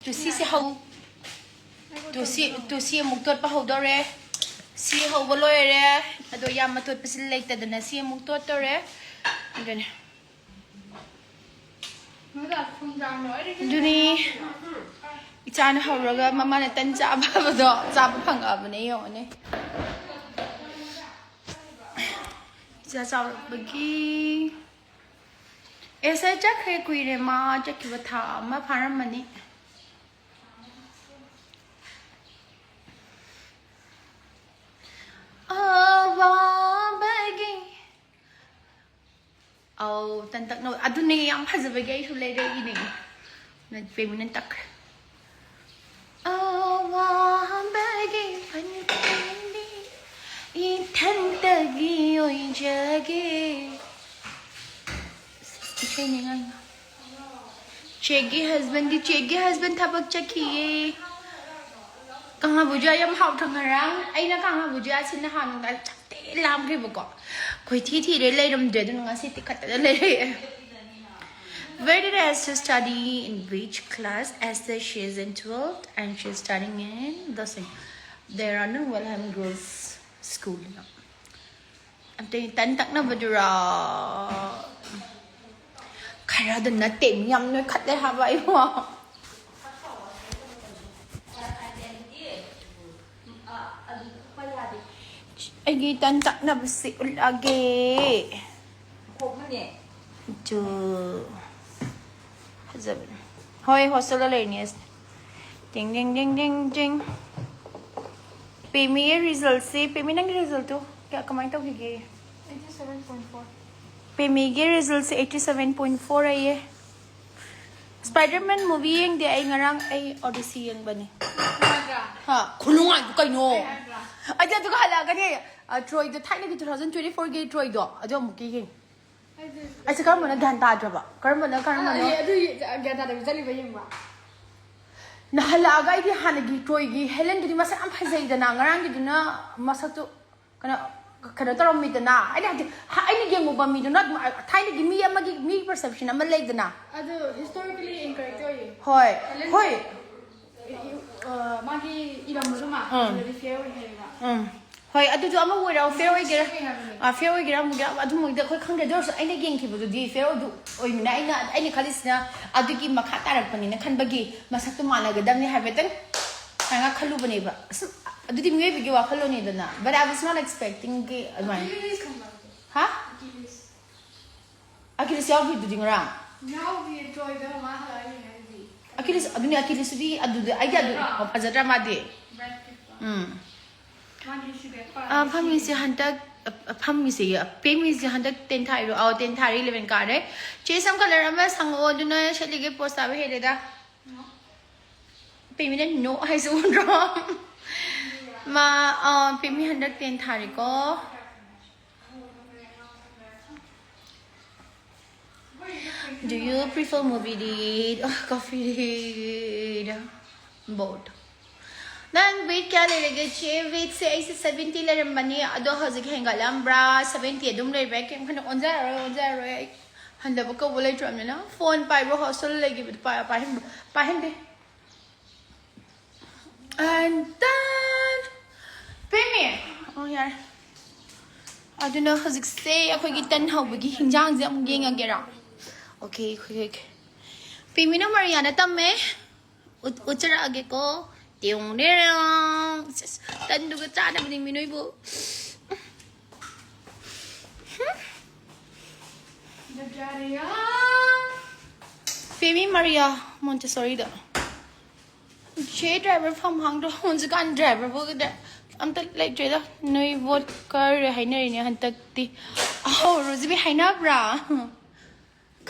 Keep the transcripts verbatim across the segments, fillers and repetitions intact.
Two ꯁꯤꯁꯦ ꯍꯧ two ꯁꯤ ꯇꯨ ꯁꯤ ꯑꯃꯨꯛ ꯇꯣꯠꯄ ꯍꯧꯗꯧꯔꯦ꯫ ꯁꯤ ꯍꯧꯕ ꯂꯣꯏꯔꯦ꯫ ꯑꯗꯣ ꯌꯥꯝ ꯑꯇꯣꯠꯄꯁꯤ ꯂꯩꯇꯗꯅ ꯁꯤ ꯑꯃꯨꯛ ꯇꯣꯠꯇꯧꯔꯦ꯫ ꯑꯗꯨꯅꯦ꯫ ꯑꯗꯨꯅꯤ꯫ ꯏꯆꯥꯅ ꯍꯧꯔꯒ ꯃꯃꯥꯅ ꯇꯟ ꯆꯥꯕꯗꯣ ꯆꯥꯕ ꯐꯪꯉꯛꯑꯕꯅꯦ, ꯌꯦꯡꯉꯨꯅꯦ꯫ ꯏꯆꯥ ꯆꯥꯎꯔꯛꯄꯒꯤ꯫ ꯑꯦꯁ, ꯑꯩ ꯆꯠꯈ꯭ꯔꯦ ꯀꯨꯏꯔꯦ, ꯃꯥ ꯆꯠꯈꯤꯕ ꯊꯥ ꯑꯃ ꯐꯥꯔꯝꯃꯅꯤ꯫ ꯑꯋꯥꯕꯒꯤ꯫ ꯑꯧ, ꯇꯟ ꯇꯛꯅ ꯑꯗꯨꯅꯦ ꯌꯥꯝ ꯐꯖꯕꯒꯤ ꯑꯩꯁꯨ ꯂꯩꯔꯛꯏꯅꯦ꯫ ꯅ-, ꯄꯦꯃꯤꯅ ꯇꯛꯈ꯭ꯔꯦ꯫ ꯑꯋꯥꯕꯒꯤ ꯄꯟꯊꯨꯡꯗꯤ ꯏꯊꯟꯇꯒꯤ ꯑꯣꯏꯖꯒꯦ꯫ ꯏꯁꯩꯅꯦ ꯉꯥꯏꯅ꯫ ꯆꯦꯒꯤ ꯍꯁꯕꯦꯟꯗꯤ, ꯆꯦꯒꯤ ꯍꯁꯕꯦꯟ ꯊꯕꯛ ꯆꯠꯈꯤꯌꯦ꯫ ꯀꯥꯡꯉꯥ ꯕꯨꯖꯤꯌꯥ ꯌꯥꯝ ꯍꯥꯎꯇ꯭ꯔꯣ ꯉꯔꯥꯡ? ꯑꯩꯅ ꯀꯥꯡꯉꯥ ꯕꯨꯖꯤꯌꯥꯁꯤ ꯅꯍꯥꯟ ꯅꯨꯡꯗꯥꯡ ꯆꯥꯛꯇꯤ ꯂꯥꯝꯈ꯭ꯔꯦꯕꯀꯣ꯫ ꯀꯣꯏꯊꯤ ꯊꯤꯔꯦ, ꯂꯩꯔꯝꯗ꯭ꯔꯦ꯫ ꯑꯗꯨꯅ ꯉꯁꯤ ꯇꯤꯛꯈꯠꯇꯅ ꯂꯩꯔꯛꯑꯦ꯫ Where did Esther study? In which class? Esther, she is in twelfth and she is studying in the same. There are no Welham Girls School. ꯑꯝꯇ ꯇꯟ ꯇꯛꯅꯕꯗꯨꯔꯣ? ꯈꯔꯗ ꯅꯠꯇꯦ, ꯃꯤ ꯌꯥꯝ ꯅꯣꯏꯈꯠꯂꯦ ꯍꯥꯏꯕ ꯑꯩꯕꯨ꯫ ꯑꯩꯒꯤ ꯇꯟ ꯇꯛꯅꯕꯁꯤ ꯎꯠꯂꯒꯦ꯫ ꯇꯨ꯫ ꯐꯖꯕꯅꯦ꯫ ꯍꯣꯏ, ꯍꯣꯁꯇꯦꯜꯗ ꯂꯩꯔꯤꯅꯦ ꯑꯁ꯫ ꯗꯤꯡ, ꯗꯤꯡ, ꯗꯤꯡ, ꯗꯤꯡ, ꯗꯤꯡ꯫ ꯄꯦꯃꯤꯒꯤ ꯔꯤꯖꯜꯁꯤ, ꯄꯦꯃꯤ, ꯅꯪꯒꯤ ꯔꯤꯖꯜꯇꯨ ꯀꯌꯥ, ꯀꯃꯥꯏꯅ ꯇꯧꯈꯤꯒꯦ? Eighty seven point four. ꯄꯦꯃꯤꯒꯤ ꯔꯤꯖꯜꯁꯤ eighty seven point four ꯑꯌꯦ꯫ Spider-Man movie ꯌꯦꯡꯗꯦ ꯑꯩ ꯉꯔꯥꯡ, ꯑꯩ ꯑꯣꯗꯤꯁꯤ ꯌꯦꯡꯕꯅꯤ꯫ ꯅꯨꯡꯉꯥꯏꯕ꯭ꯔꯥ? ꯍꯥ, ꯈꯨꯅꯨꯡꯉꯥꯏꯗꯨ ꯀꯩꯅꯣ? ꯑꯩ ꯍꯥꯏꯕ꯭ꯔꯥ? ꯑꯩꯗꯤ ꯑꯗꯨꯒ ꯍꯜꯂꯛꯑꯒꯅꯦ, ꯑ, ꯇ꯭ꯔꯣꯏꯗꯣ, ꯊꯥꯏꯅꯒꯤ two thousand twenty four ꯒꯤ ꯇ꯭ꯔꯣꯏꯗꯣ, ꯑꯗꯨ ꯑꯃꯨꯛꯀ ꯌꯦꯡꯉꯤ꯫ ꯑꯩꯗꯤ ꯑꯩꯁꯦ ꯀꯔꯝꯕꯅ ꯒ꯭ꯌꯥꯟ ꯇꯥꯗ꯭ꯔꯕ? ꯀꯔꯝꯕꯅ, ꯑ, ꯀꯔꯝꯕꯅꯣ? ꯑꯩ ꯑꯗꯨ ꯒ꯭ꯌꯥꯟ ꯇꯥꯗꯕꯤ ꯆꯠꯂꯤꯕ ꯌꯦꯡꯕ꯫ ꯅ-, ꯍꯜꯂꯛꯑꯒ ꯑꯩꯗꯤ ꯍꯥꯟꯅꯒꯤ ꯇ꯭ꯔꯣꯏꯒꯤ ꯍꯦꯂꯦꯟꯗꯨꯗꯤ ꯃꯁꯛ ꯌꯥꯝ ꯐꯖꯩꯗꯅ, ꯉꯔꯥꯡꯒꯤꯗꯨꯅ ꯃꯁꯛꯇꯨ ꯀꯩꯅꯣ, ꯀꯩꯅꯣ ꯇꯧꯔꯝꯃꯤꯗꯅ꯫ ꯑꯩꯅ ꯍꯥꯏꯗꯤ, ꯍ-, ꯑꯩꯅ ꯌꯦꯡꯉꯨꯕ ꯃꯤꯗꯨꯅ ꯑꯗꯨꯝ, ꯑ, ꯊꯥꯏꯅꯒꯤ ꯃꯤ ꯑꯃꯒꯤ, ꯃꯤ perception ꯑꯃ ꯂꯩꯗꯅ꯫ ꯑꯗꯨ historically incorrect ꯑꯣꯏꯌꯦ꯫ ꯍꯣꯏ, ꯍꯦꯂꯦꯟ ꯍꯣꯏ꯫ ꯃꯥꯒꯤ ꯏꯔꯝꯕꯗꯣ ꯃꯥ ꯎꯝ꯫ ꯑꯗꯨꯗꯤ ꯐꯤꯌꯔ ꯑꯣꯏ ꯍꯥꯏꯌꯦꯕ꯫ ꯎꯝ, ꯍꯣꯏ, ꯑꯗꯨꯁꯨ ꯑꯃ ꯑꯣꯏꯔꯣ, ꯐꯤꯌꯔ ꯑꯣꯏꯒꯦꯔꯥ, ꯐꯤꯌꯔ ꯑꯣꯏ ꯍꯥꯏꯕꯅꯦ꯫ ꯑꯥ, ꯐꯤꯌꯔ ꯑꯣꯏꯒꯦꯔꯥ ꯑꯃꯨꯛ ꯑꯣꯏꯒꯦꯔꯥ ꯑꯗꯨꯝ ꯑꯣꯏꯗ ꯑꯩꯈꯣꯏ ꯈꯪꯗ꯭ꯔꯦ꯫ ꯑꯗꯨ ꯑꯣꯏꯔꯁꯨ ꯑꯩꯅ ꯌꯦꯡꯈꯤꯕꯗꯨꯗꯤ ꯐꯤꯌꯔ ꯑꯣꯏꯗꯨ ꯑꯣꯏꯕꯅꯤꯅ ꯑꯩꯅ ꯑꯩꯅ ꯈꯜꯂꯤꯁꯤꯅ ꯑꯗꯨꯒꯤ ꯃꯈꯥ ꯇꯥꯔꯛꯄꯅꯤꯅ ꯈꯟꯕꯒꯤ ꯃꯁꯛꯇꯣ ꯃꯥꯟꯅꯒꯗꯕꯅꯤ ꯍꯥꯏꯐꯦꯠꯇꯪ ꯁꯨꯃꯥꯏꯅ ꯈꯜꯂꯨꯕꯅꯦꯕ꯫ ꯑꯁꯨꯝ ꯑꯗꯨꯗꯤ ꯃꯤꯑꯣꯏꯕꯒꯤ ꯋꯥꯈꯜꯂꯣꯟꯅꯤꯗꯅ, but I was not expecting ꯒꯤ ꯑꯗꯨꯃꯥꯏꯅ꯫ ꯑꯀꯤꯂꯤꯁ ꯈꯪꯕ꯭ꯔꯥ? ꯍꯥ? ꯑꯀꯤꯂꯤꯁ꯫ ꯑꯀꯤꯂꯤꯁ ꯌꯥꯎꯈꯤꯕꯗꯨꯗꯤ ꯉꯔꯥꯡ꯫ ꯌꯥꯎꯗꯤꯌꯦ, ꯇ꯭ꯔꯣꯏꯗ ꯃꯥ ꯍꯜꯂꯛꯑ ꯌꯦꯡꯉꯦ ꯍꯥꯏꯗꯨꯗꯤ꯫ ꯑꯀꯤꯂꯤꯁ ꯑꯗꯨꯅꯤ, ꯑꯀꯤꯂꯤꯁꯇꯨꯗꯤ ꯑꯗꯨꯗ ꯑꯩꯗꯤ ꯑꯗꯨ ꯐꯖꯗ꯭ꯔꯥ? ꯑꯣ, ꯐꯖꯗ꯭ꯔꯥ ꯃꯥꯗꯤ? ꯕ꯭ꯔꯦꯠ ꯄꯤꯠꯇꯣ꯫ ꯎꯝ꯫ ꯃꯥꯒꯤ ꯁꯤꯗꯦꯠ ꯑꯥ, ꯐꯝꯃꯤꯁꯦ ꯍꯟꯗꯛ ꯑ, ꯐꯝꯃꯤꯁꯦ ꯄꯦꯃꯤꯁꯦ ꯍꯟꯗꯛ ꯇꯦꯟ ꯊꯥꯔꯤꯔꯣ? ꯑꯥꯎ, ꯇꯦꯟ ꯊꯥꯔꯤ, ꯏꯂꯚꯦꯟ ꯀꯥꯔꯦ꯫ ꯆꯦ ꯁꯝ ꯀꯂꯔ ꯑꯃ ꯁꯪꯉꯛꯑꯣ, ꯑꯗꯨꯅ ꯁꯦꯠꯂꯤꯒꯦ꯫ ꯄꯣꯁ ꯇꯥꯕ ꯍꯦꯜꯂꯦꯗ꯫ ꯄꯦꯃꯤꯅ ꯅꯣ ꯍꯥꯏꯁꯦ ꯎꯗ꯭ꯔꯣ? ꯃꯥ ꯑ, ꯄꯦꯃꯤ ꯍꯟꯗꯛ ten ꯊꯥꯔꯤꯀꯣ꯫ Do you prefer movie read or coffee read? Both. ꯅꯪ ꯋꯦꯠ ꯀꯌꯥ ꯂꯩꯔꯒꯦ ꯆꯦ? ꯋꯦꯠꯁꯦ ꯑꯩꯁꯦ ꯁꯕꯦꯟꯇꯤ ꯂꯩꯔꯝꯕꯅꯤ, ꯑꯗꯣ ꯍꯧꯖꯤꯛ ꯍꯦꯟꯒꯠꯂꯝꯕ꯭ꯔꯥ? ꯁꯕꯦꯟꯇꯤ ꯑꯗꯨꯝ ꯂꯩꯕ꯭ꯔꯥ? ꯀꯩꯝ ꯈꯟꯅ ꯑꯣꯟꯖꯔꯔꯣꯏ, ꯑꯣꯟꯖꯔꯔꯣꯏ꯫ ꯑꯩ ꯍꯟꯗꯕ ꯀꯧꯕ ꯂꯩꯇ꯭ꯔꯕꯅꯤꯅ꯫ ꯐꯣꯟ ꯄꯥꯏꯕ꯭ꯔꯣ? ꯍꯣꯁꯇꯦꯜ ꯂꯩꯈꯤꯕꯗꯣ ꯄꯥꯏ-, ꯄꯥꯏꯍꯟꯕ-, ꯄꯥꯏꯍꯟꯗꯦ꯫ And then ꯄꯦꯃꯤ꯫ ꯑꯣ, ꯌꯥꯔꯦ꯫ ꯑꯗꯨꯅ ꯍꯧꯖꯤꯛꯁꯦ ꯑꯩꯈꯣꯏꯒꯤ ꯇꯟ ꯍꯧꯕꯒꯤ ꯍꯤꯟꯖꯥꯡꯁꯦ ꯑꯃꯨꯛ ꯌꯦꯡꯉꯒꯦꯔꯥ? ꯑꯣꯀꯦ, ꯑꯩꯈꯣꯏ, ꯑꯣꯀꯦ꯫ ꯄꯦꯃꯤꯅ ꯃꯔꯤꯌꯥꯅ ꯇꯝꯃꯦ꯫ ꯎꯠ-, ꯎꯠꯆꯔꯛꯑꯒꯦꯀꯣ꯫ ꯇꯦꯌꯣꯡ ꯅꯦꯔꯣꯡ꯫ ꯁꯦꯁ, ꯇꯟꯗꯨꯒ ꯆꯥꯅꯕꯅꯤ ꯃꯤ ꯅꯣꯏꯕꯨ꯫ ꯄꯦꯃꯤ ꯃꯔꯤꯌꯥ ꯃꯣꯟꯇꯦꯁꯣꯔꯤꯗ꯫ ꯆꯦ, ꯗ꯭ꯔꯥꯏꯚꯔ ꯐꯝ ꯍꯥꯡꯗ꯭ꯔꯣ? ꯍꯧꯖꯤꯛꯀꯥꯟ ꯗ꯭ꯔꯥꯏꯚꯔꯕꯨ ꯑꯝꯇ ꯂꯩꯇ꯭ꯔꯦꯗ꯫ ꯅꯣꯏ ꯚꯣꯠ ꯀꯥꯔꯦ ꯍꯥꯏꯅꯔꯤꯅꯦ ꯍꯟꯗꯛꯇꯤ꯫ ꯑꯍꯧ, ꯔꯣꯖꯤꯕꯤ ꯍꯥꯏꯅꯕ꯭ꯔꯥ?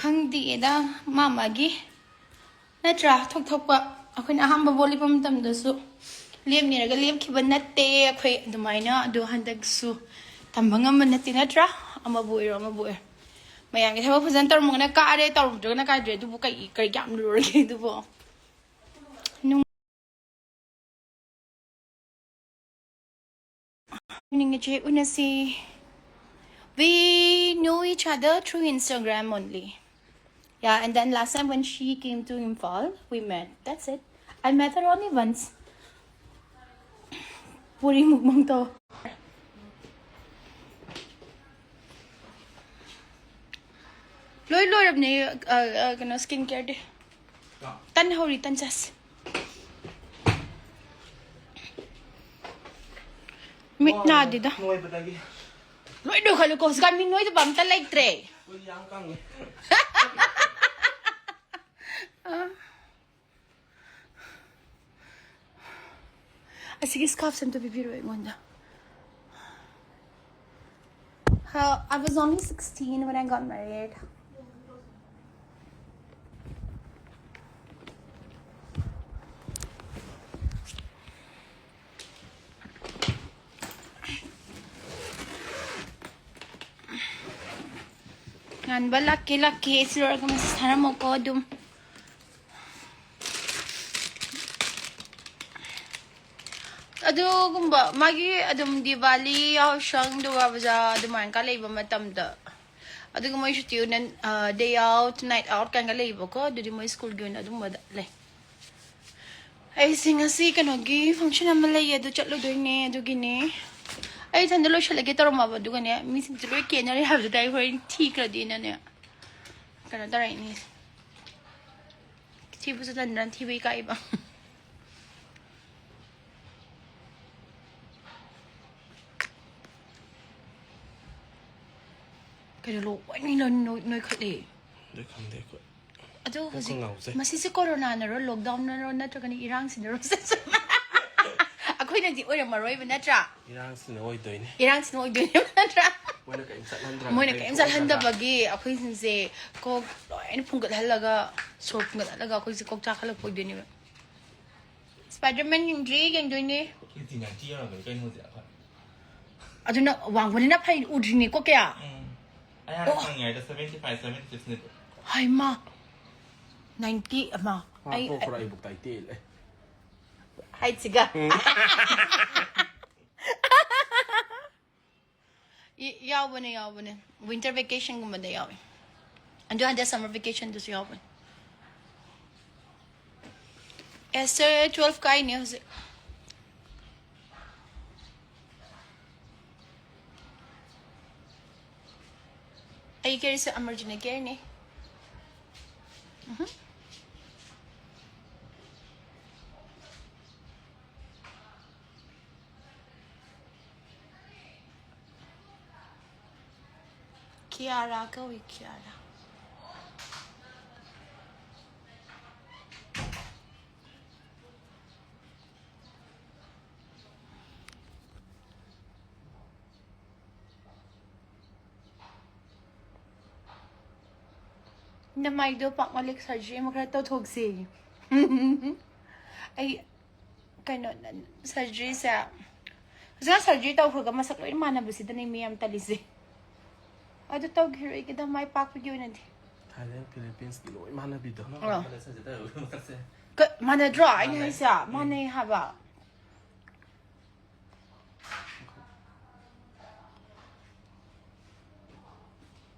ꯈꯪꯗꯦꯗ, ꯃꯥ ꯃꯥꯒꯤ ꯅꯠꯇ꯭ꯔꯥ? ꯊꯣꯛ ꯊꯣꯛꯄ꯫ ꯑꯩꯈꯣꯏꯅ ꯑꯍꯥꯟꯕ ꯚꯣꯠ ꯂꯦꯞꯄ ꯃꯇꯝꯗꯁꯨ ꯂꯦꯞꯅꯤꯔꯒ ꯂꯦꯞꯈꯤꯕ ꯅꯠꯇꯦ ꯑꯩꯈꯣꯏ ꯑꯗꯨꯃꯥꯏꯅ꯫ ꯑꯗꯣ ꯍꯟꯗꯛꯁꯨ ꯇꯝꯕ ꯉꯝꯕ ꯅꯠꯇꯦ ꯅꯠꯇ꯭ꯔꯥ? ꯑꯃꯕꯨ ꯑꯣꯏꯔꯣ, ꯑꯃꯕꯨ ꯑꯣꯏꯔꯣ꯫ ꯃꯌꯥꯝꯒꯤ ꯊꯕꯛ ꯐꯖꯅ ꯇꯧꯔꯝꯃꯒꯅ ꯀꯥꯔꯦ, ꯇꯧꯔꯝꯗ꯭ꯔꯒꯅ ꯀꯥꯗ꯭ꯔꯦ꯫ ꯑꯗꯨꯕꯨ ꯀꯩ, ꯀꯔꯤ ꯀꯌꯥꯝ ꯂꯨꯔꯒꯦ ꯑꯗꯨꯕꯨ? ꯅꯨꯡ-, ꯅꯤꯡꯉꯤꯆꯦ ꯎꯅꯁꯤ꯫ We know each other through Instagram only. Yeah, and then last time when she came to Imphal, we met. That's it. I met her only once. Puri mukbang ꯇꯧ꯫ ꯂꯣꯏ ꯂꯣꯏꯔꯕꯅꯦ꯫ ꯑ, ꯑ, ꯀꯩꯅꯣ, skin careꯗꯤ꯫ ꯇꯟ ꯍꯧꯔꯤ, ꯇꯟ ꯆꯥꯁꯤ꯫ ꯃꯤꯠ ꯅꯥꯗꯦꯗ꯫ ꯅꯣꯏꯕꯗꯒꯤ꯫ ꯂꯣꯏ ꯅꯣꯏꯈꯠꯂꯦꯀꯣ, ꯍꯧꯖꯤꯛꯀꯥꯟ ꯃꯤ ꯅꯣꯏꯗꯕ ꯑꯝꯇ ꯂꯩꯇ꯭ꯔꯦ꯫ ꯑꯩꯈꯣꯏꯗꯤ ꯌꯥꯝ ꯀꯪꯉꯦ꯫ ꯑꯁꯤꯒꯤ scarfꯁꯦ ꯑꯝꯇ ꯄꯤꯕꯤꯔꯣ ꯑꯩꯉꯣꯟꯗ꯫ How, I was only sixteen when I got married. ꯉꯥꯟꯕ ꯂꯥꯛꯀꯦ, ꯂꯥꯛꯀꯦ꯫ ꯁꯤ ꯂꯣꯏꯔꯒ message ꯊꯥꯔꯝꯃꯣꯀꯣ ꯑꯗꯨꯝ꯫ ꯑꯗꯨꯒꯨꯝꯕ ꯃꯥꯒꯤ ꯑꯗꯨꯝ ꯗꯤꯋꯥꯂꯤ, ꯌꯥꯎꯁꯪ, ꯗꯨꯔꯒꯥ ꯄꯨꯖꯥ ꯑꯗꯨꯃꯥꯏꯅ ꯀ ꯂꯩꯕ ꯃꯇꯝꯗ, ꯑꯗꯨꯒ ꯃꯣꯏ ꯁꯨꯇꯤ ꯑꯣꯏꯅ, ꯑ, day out, night out ꯀꯥꯏꯅꯒ ꯂꯩꯌꯦꯕꯀꯣ꯫ ꯑꯗꯨꯗꯤ ꯃꯣꯏ schoolꯒꯤ ꯑꯣꯏꯅ ꯑꯗꯨꯝꯕꯗ ꯂꯩ꯫ ꯑꯩꯁꯦ ꯉꯁꯤ ꯀꯩꯅꯣꯒꯤ function ꯑꯃ ꯂꯩꯌꯦ, ꯑꯗꯨ ꯆꯠꯂꯨꯗꯣꯏꯅꯦ꯫ ꯑꯗꯨꯒꯤꯅꯦ ꯑꯩ ꯏꯊꯟꯗ ꯂꯣꯏꯁꯤꯜꯂꯒꯦ ꯇꯧꯔꯝꯃꯕ, ꯑꯗꯨꯒꯅꯦ ꯃꯤꯁꯤꯡꯁꯦ ꯂꯣꯏ ꯀꯦꯅꯔꯦ ꯍꯥꯏꯕꯗꯨꯗ ꯑꯩ ꯍꯣꯔꯦꯟ ꯊꯤꯈ꯭ꯔꯗꯤꯅꯅꯦ ꯀꯩꯅꯣ ꯇꯧꯔꯛꯏꯅꯦ꯫ ꯊꯤꯕꯁꯨ ꯇꯟꯗꯅ ꯊꯤꯕ ꯏꯀꯥꯏꯕ꯫ ꯀꯩꯅꯣ ꯂꯣꯛ ꯂꯣꯏꯅ ꯅꯣꯏ-, ꯅꯣꯏꯈꯠꯂꯦ꯫ ꯑꯗꯨ ꯈꯪꯗꯦ ꯑꯩꯈꯣꯏ꯫ ꯑꯗꯣ ꯀꯣꯛꯀ ꯍꯧꯖꯤꯛ ꯉꯥꯎꯖꯩ꯫ ꯃꯁꯤꯁꯦ ꯀꯣꯔꯣꯅꯥꯅꯔꯣ, lockdownꯅꯔꯣ, ꯅꯠꯇ꯭ꯔꯒꯅ ꯏꯔꯥꯡꯁꯤꯅꯔꯣ? ꯑꯩꯈꯣꯏꯅꯗꯤ ꯑꯣꯏꯔꯝꯃꯔꯣꯏꯕ, ꯅꯠꯇ꯭ꯔꯥ? ꯏꯔꯥꯡꯁꯤꯅ ꯑꯣꯏꯗꯣꯏꯅꯦ꯫ ꯏꯔꯥꯡꯁꯤꯅ ꯑꯣꯏꯗꯣꯏꯅꯦꯕ, ꯅꯠꯇ꯭ꯔꯥ? ꯃꯣꯏꯅ ꯀꯔꯤꯝ ꯆꯠꯍꯟꯗ꯭ꯔꯒ, ꯃꯣꯏꯅ ꯀꯔꯤꯝ ꯀꯔꯤꯝ ꯊꯣꯛꯍꯟꯗ꯭ꯔꯒ꯫ ꯆꯠꯍꯟꯗꯕꯒꯤ ꯑꯩꯈꯣꯏꯁꯤꯡꯁꯦ ꯀꯣꯛ ꯂꯣꯏꯅ ꯐꯨꯡꯒꯠꯍꯜꯂꯒ, ꯁꯣꯔ ꯐꯨꯡꯒꯠꯍꯜꯂꯒ ꯑꯩꯈꯣꯏꯁꯦ ꯀꯣꯛ ꯆꯥꯛꯈꯠꯂꯛꯄ ꯑꯣꯏꯗꯣꯏꯅꯦꯕ꯫ Spiderman ꯌꯦꯡꯗ꯭ꯔꯤ, ꯌꯦꯡꯗꯣꯏꯅꯦ꯫ ꯀꯦꯖꯤ ninety ꯌꯧꯔꯝꯃꯅꯤ ꯀꯩꯅꯣ ꯍꯧꯖꯤꯛ ꯑꯩꯈꯣꯏ꯫ ꯑꯗꯨꯅ ꯋꯥꯡꯕꯅꯤꯅ ꯐꯩ, ꯎꯗ꯭ꯔꯤꯅꯦꯀꯣ ꯀꯌꯥ꯫ ꯎꯝ꯫ ꯑꯩ ꯍꯥꯟꯅ ꯑꯣ꯫ ꯈꯪꯉꯤꯉꯩꯗ seventy five, seventy six ꯅꯦ꯫ ꯍꯩꯃꯥ꯫ Ninety, ꯑꯃ꯫ ꯃꯥ ꯑꯩ ꯇꯣꯛꯈ꯭ꯔꯣ, ꯑꯩ ꯕꯨꯛ ꯇꯥꯏ ꯇꯦꯜꯂꯦ꯫ Heightꯁꯤꯒ꯫ ꯎꯝ꯫ ꯏ-, ꯌꯥꯎꯕꯅꯦ, ꯌꯥꯎꯕꯅꯦ꯫ Winter vacationꯒꯨꯝꯕꯗ ꯌꯥꯎꯋꯦ꯫ ꯑꯗꯨ ꯍꯟꯗꯛ summer vacationꯗꯁꯨ ꯌꯥꯎꯕꯅꯦ꯫ Esther, twelve ꯀꯥꯏꯅꯦ ꯍꯧꯖꯤꯛ꯫ ꯑꯩ ꯀꯦꯔꯤꯁꯦ ꯑꯃꯔꯖꯤꯠꯅ ꯀꯦꯔꯤꯅꯦ꯫ ꯎꯝꯍꯨꯝ꯫ ꯀꯤꯌꯥꯔꯥ ꯀꯧꯏ, ꯀꯤꯌꯥꯔꯥ꯫ ꯅꯃꯥꯏꯗꯣ ꯄꯥꯛꯃꯜꯂꯦ, ꯁꯔꯖꯔꯤ ꯑꯃ ꯈꯔ ꯇꯧꯊꯣꯛꯁꯦ꯫ ꯑꯩ ꯀꯩꯅꯣ, ꯁꯔꯖꯔꯤꯁꯦ ꯍꯧꯖꯤꯛꯀꯥꯟ ꯁꯔꯖꯔꯤ ꯇꯧꯈ꯭ꯔꯒ ꯃꯁꯛ ꯂꯣꯏ ꯃꯥꯟꯅꯕꯁꯤꯗꯅꯦ ꯃꯤ ꯌꯥꯝ ꯇꯜꯂꯤꯁꯦ꯫ ꯑꯗꯨ ꯇꯧꯈꯤꯔꯣꯏꯒꯦꯗ, ꯃꯥꯏ ꯄꯥꯛꯄꯒꯤ ꯑꯣꯏꯅꯗꯤ꯫ ꯊꯥꯏꯂꯦꯟ, ꯐꯤꯂꯤꯄꯤꯟꯁꯀꯤ ꯂꯣꯏ ꯃꯥꯟꯅꯕꯤꯗꯣ꯫ ꯑꯥ꯫ ꯀ-, ꯃꯥꯟꯅꯗ꯭ꯔꯣ? ꯑꯩꯅ ꯃꯥꯟꯅꯩ꯫ ꯍꯥꯏꯁꯦ ꯎꯝ꯫ ꯃꯥꯟꯅꯩ ꯍꯥꯏꯕ꯫